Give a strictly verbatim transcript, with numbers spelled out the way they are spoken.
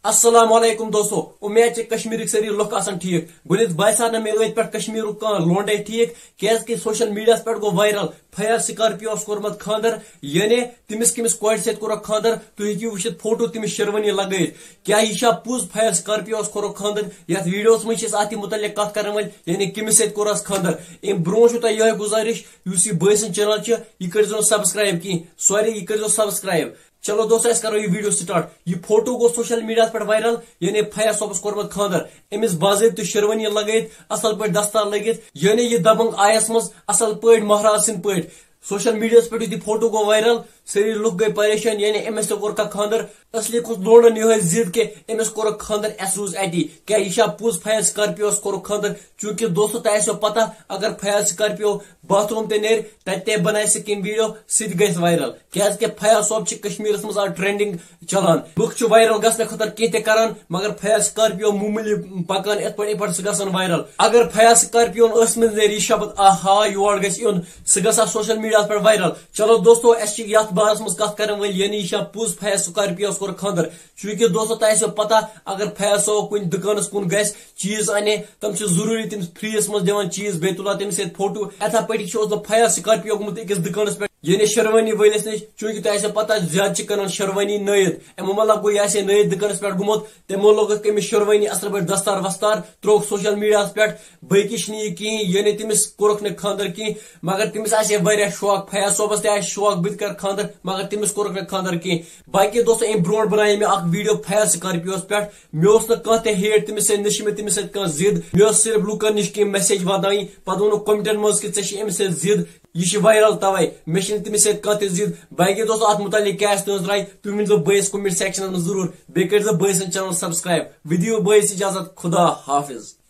السلام علیکم دوستو، امید چھِ کشمیرٕکۍ سٲری لُکھ آسن ٹھیٖک۔ گۄڈٕنیتھ باسیو نہٕ مےٚ أتھۍ پٮ۪ٹھ کشمیرُک کانٛہہ لونڈے ٹھیٖک، کیازِ کہِ سوشل میڈیاہس پٮ۪ٹھ گوٚو وائرل فیاض سکارپیو اوس کوٚرمُت خانٛدر، یعنی تٔمِس کٔمِس کورِ سۭتۍ کوٚرُکھ خانٛدر۔ تُہۍ ہیٚکِو وٕچھِتھ فوٹو تٔمِس شیروانی لگٲیِتھ۔ کیٛاہ یہِ چھا پوٚز فیاض سکارپیو اوس کوٚرُکھ خانٛدر؟ یتھ ویڈیوس منٛز چھِ أسۍ اتھ تہِ متعلق کتھ کرن وٲلۍ، یعنی کٔمِس سۭتۍ کوٚرہس خانٛدر۔ امہِ برونٛہہ چھُ تۄہہِ یِہوٚے گُزٲرِش، یُس یہِ بٲے سٕنٛز چینل چھِ، یہِ کٔرۍزیو subscribe کینٛہہ، سورُے یہِ کٔرۍزیو subscribe۔ چلو دوستو، أسۍ کرو یہِ ویڈیو start۔ یہِ فوٹو گوٚو سوشل میڈیاہس پٮ۪ٹھ وائرل، یعنی فیاض صٲبس کوٚرمُت خانٛدر۔ أمِس باضٲبطہٕ شیروانی لگٲیِتھ، اصل پٲٹھۍ دستار لٲگِتھ، یعنی یہِ دبنگ آیس منٛز اصل پٲٹھۍ مہراز سٕنٛدۍ پٲٹھۍ۔ سوشل میڈیاہس پٮ۪ٹھ یُتھُے فوٹو گوٚو وائرل، سٲری لُکھ گٔے پریشان، یعنی أمِس تہِ کوٚر کانٛہہ خانٛدر۔ اصلی کُس لونڈن یِہوٚے ضد کہِ أمِس کوٚرُکھ خانٛدر، اَسہِ روٗز اَتی۔ کیٛاہ یہِ چھا پوٚز فیاض سکارپیوس کوٚرُکھ خانٛدر؟ چوٗنٛکہِ دوستو، تۄہہِ آسیو پتہ، اگر فیاض سکارپیو باتھ روم تہِ نیرِ، تتہِ تہِ بنایہِ سُہ کینٛہہ ویڈیو، سُہ تہِ گژھِ وائرل۔ کیازِ کہِ فیاض صٲب چھِ کشمیرس منٛز آز trending چلان۔ لُکھ چھِ وائرل گژھنہٕ خٲطرٕ کینٛہہ تہِ کران، مگر فیاض سکارپیو معموٗلی پکان یِتھ پٲٹھۍ، یِتھ پٲٹھۍ سُہ گژھان وائرل۔ اگر فیاض سکارپیون ٲس منٛز نیرِ یہِ شبد، آہا، یور گژھِ یُن، سُہ گژھِ ہا سوشل میڈیاہس پٮ۪ٹھ وائرل۔ چلو دوستو، اسہِ چھِ یتھ بارس منٛز کتھ کرن وٲلۍ، یعنی یہِ چھا پوٚز فیاض سکارپیوس کوٚر خانٛدر؟ چوٗنٛکہِ دوستو، تۄہہِ آسیو پتہ، اگر فیاض صٲب کُنہِ دُکانس کُن گژھِ، چیٖز انہِ، تِم چھِ ضروٗری تٔمِس فریس منٛز دِوان چیٖز، بیٚیہِ تُلان تٔمِس سۭتۍ فوٹو۔ یِتھے پٲٹھۍ چھُ اوسمُت فیاض سکارپیو گوٚمُت أکِس دُکانس پٮ۪ٹھ، یعنی شیروانی وٲلِس نِش، چوٗنٛکہِ تۄہہِ آسیو پتہ، زیادٕ چھِ کٕنان شیروانی نٲیِد۔ اَمہِ مطلب گوٚو، یہِ آسہِ نٲیِد دُکانس پٮ۪ٹھ گوٚمُت، تِمو لوگُکھ أمِس شیروانی اصل پٲٹھۍ دستار وستار، ترٛووُکھ سوشل میڈیاہس پٮ۪ٹھ، باقی چھُنہٕ یہِ کِہیٖنۍ، یعنی تٔمِس کوٚرُکھ نہٕ خانٛدر کِہیٖنۍ، مگر تٔمِس آسہِ ہے واریاہ شوق، فیاض صٲبس تہِ آسہِ شوق، بہٕ تہِ کرٕ خانٛدر، مگر تٔمِس کوٚرُکھ نہٕ خانٛدر کِہیٖنۍ۔ باقی دوستو، أمۍ برونٛٹھ بنایے مےٚ اکھ ویڈیو فیاض سکارپیوس پٮ۪ٹھ، مےٚ اوس نہٕ کانٛہہ تہِ hate تٔمِس سۭتۍ، نہ چھِ مےٚ تٔمِس سۭتۍ کانٛہہ ضد۔ مےٚ اوس صرف لُکن نِش کینٛہہ message واتناوٕنۍ۔ پتہٕ ووٚنُکھ commentن منٛز کہِ ژےٚ چھِ أمِس سۭتۍ ضد، یہِ چھِ وائرل توے، مےٚ چھِنہٕ تٔمِس سۭتۍ کانٛہہ تہِ ضد۔ باقی دوستو، اتھ متعلق کیٛاہ آسہِ تُہٕنٛز راے، تُہۍ ؤنۍزیو بٲیِس comment sectionس منٛز ضروٗر۔ بیٚیہِ کٔرۍزیو بٲے سٕنٛز channel subscribe۔ وۄنۍ دِیِو بٲیِس اجازت، خدا حافظ۔